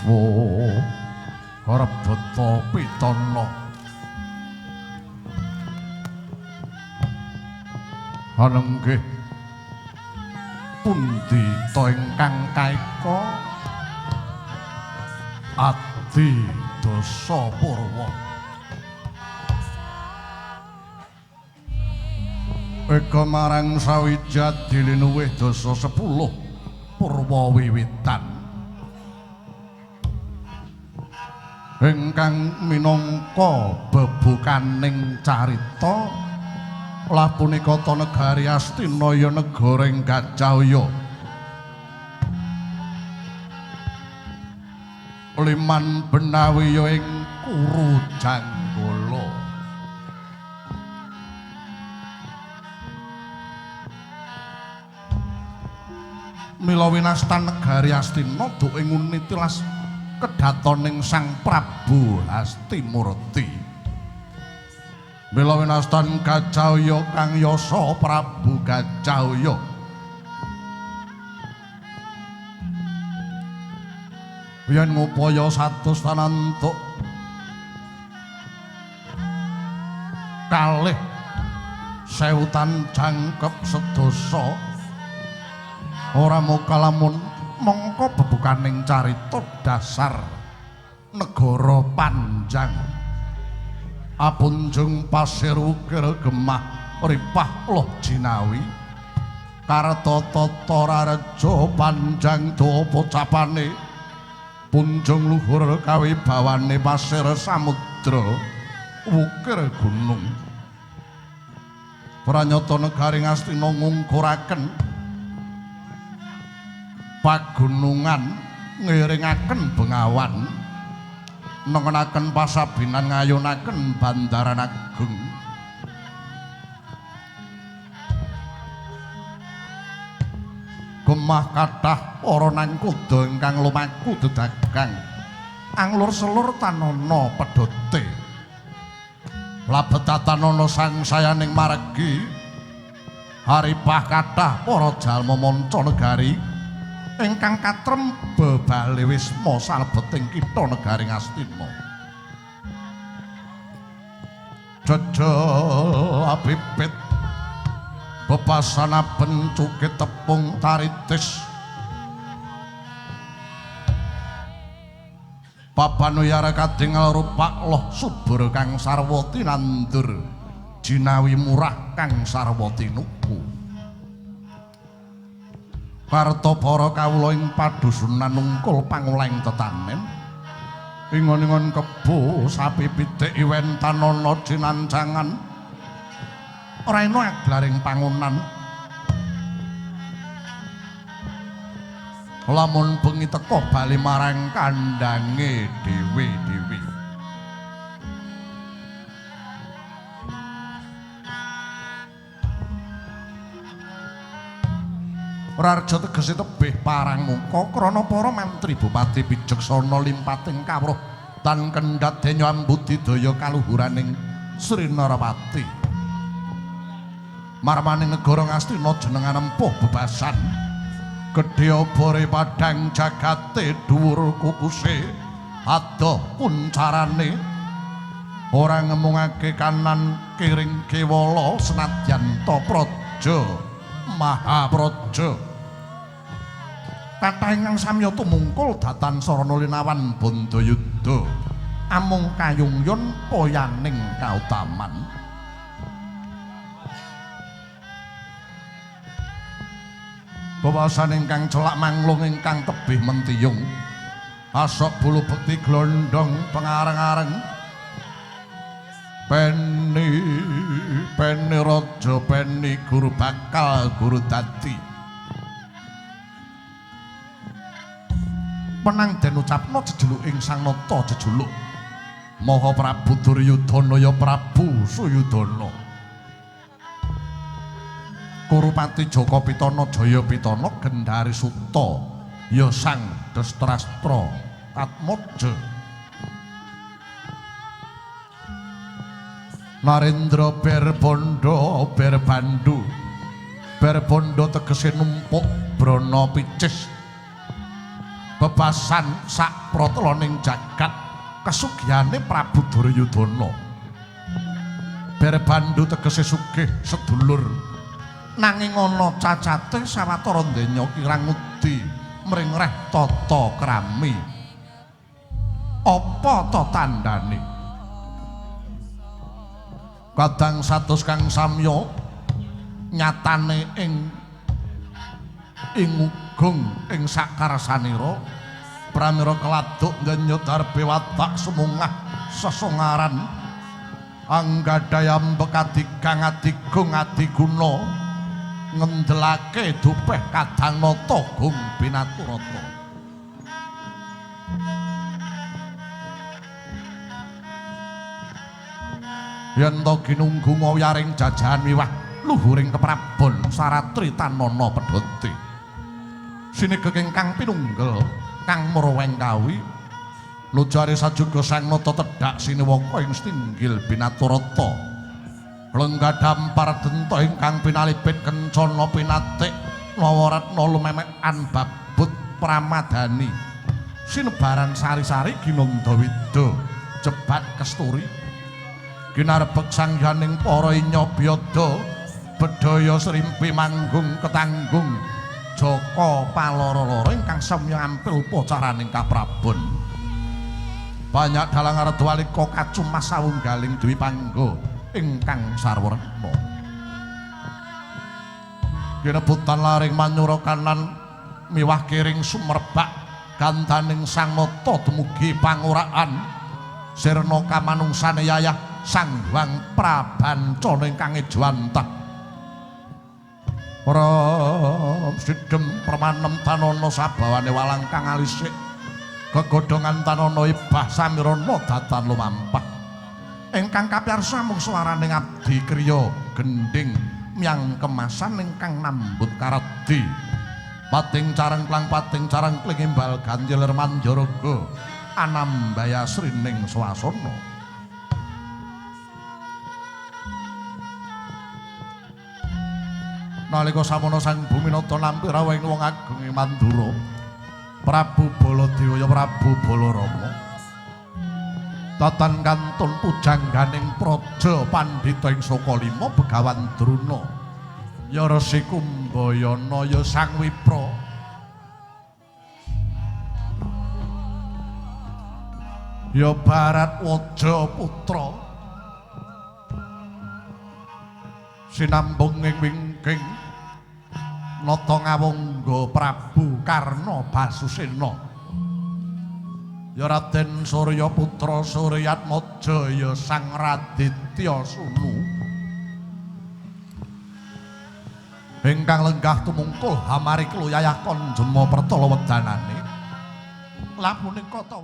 Wiswa Rebeta Pitana. Anenggih pundi ta ingkang kaeka adi dasa purwa. Eka marang sawijadi linuwih dasa 10 purwa wiwitan ingkang minangka bebukaning carita lah punika ta negari Astina ya negara ing Gajahaya. Liman benawi ya ing Kuru Janggala. Mila winastan negari Astina duk ing nguni tilas kedhatoning Sang Prabu Hastimurti. Mila winastan Gajahaya kang yasa Prabu Gajahaya. Yen ngupaya satus tanantuk kalih sewutan jangkep sedasa ora muka lamun mongko bebukaning carita dasar negara panjang apunjung pasir ukir gemah ripah loh jinawi karta tata rareja panjang dawa pocapane punjung luhur kawibawane pasir samudra wukir gunung. Pranyata negari Ngastina ngungkuraken pagunungan ngiringaken bengawan nengenaken pasabinan ngayunaken bandaran agung. Gemah kathah para nangkuda ingkang lumaku dedagang anglur selur tanana pedhote labetatanana sangsayaning margi haripah kathah para jalma manca negari ingkang katrem bebali wisma salebeting kitha negari Ngastina. Jejel abibit bebasana bencuke tepung taritis papanuyara kadingal rupak loh subur kang sarwa tinandur jinawi murah kang sarwa tinuku. Karta para kawula ing padusunan nungkul pangolahing tetanen ingon-ingon kebo sapi pitik iwen tanana cinancangan ora eno aglaring pangonan. Lamun bengi teka bali marang kandhange dhewe-dhewe. Rarja tegese tebih parang muka krana para mantri bupati bijaksana limpating kawruh tan kendhat denya ambudidaya kaluhuraning Sri Narapati. Marmaning negara Ngastina jenengan empuh bebasan gedhe obore padhang jagate dhuwur kukuse adoh kuncarane ora ngemungake kanan kiring kewala senadyan ta praja mahapraja. Kathah ingkang samya tumungkul datan sarana linawan bandayuda amung kayungyun poyaning kautaman. Bebasan ingkang celak manglung ingkang tebih mentiyung asok bulu bekti glondong pengareng-areng peni peni raja peni guru bakal guru dadi penang den ucapna jejuluk ing Sang Nata jejuluk Maha Prabu Duryudana ya Prabu Suyudana Kurupati Jaka Pitana Jaya Pitana Gendari Suta ya Sang Destrastra Atmaja Narendra Berbondo Berbandu Berbondo tegese numpuk brana picis Bebasan sak protoloning jagat kesugihane Prabu Duryudana. Berbandu tegese sugih sedulur. Nanging ana cacate sawetara donya kirang ngudi mringreh tata krami. Apa ta tandane? Kadang sados kang samya nyatane ing ugung ing sakarsanira pramira keladuk nyenyo darbe watak sumungah sesongaran anggadaya mbekadigang adigung adiguna ngendelake dupeh kadang nata gung binaturata. Yen to ginunggung wayaring jajahan wiwah luhuring keprabon saratri tanana pedhote. Sinegek ingkang pinunggel kang murweng kawi lujare sajuga sang nata tedhak siniwaka ing stinggil binaturata. Lenggah dampar denta ingkang pinalipit kencana pinatik nawaratna lumemekan babut pramadani. Sinebaran sari-sari ginandawida jebat kesturi. Ginarbek sangyaning para inyabiyada bedhaya srimpi manggung ketanggung jaka paloro-loro ingkang samya ampil upacaraning kaprabon. Banyak dalang ardwalika kacumas sawunggaling dwi pangga ingkang sarwaretna. Ginebutan laring manyura kanan miwah kiring sumerbak gandaning sang nata dumugi panguraan sirna kamanungsane yayah Sang Hyang Prabancana ingkang ejwantah. Para sidhem permanem tanana sabawane walang kang alisik gegodhongan tanana ibah samirana datan lumampah. Ingkang kapiyarsa mung swaraning abdi kriya gendhing myang kemasan ingkang nambut karedi. Pating carengklang pating carengkling imbal ganjil manjaraga anambaya srining swasana. Nalika samono Sang Buminata nampi rawuh ing wong agung ing Mandura, Prabu Baladewa ya Prabu Balarama. Tatan kantun pujangganing praja pandhita ing Sokalima Begawan Druna. Ya Resi Kumbayana ya Sang Wipra. Ya Baratwaja putra. Sinambung ing wingking nata ngawangga Prabu Karna Basusena. Ya Raden Surya Putra Suryatmaja ya Sang Raditya Sunu. Ingkang lenggah tumungkul hamari kluyayah kanjema pertala wedanane. Lamuning kata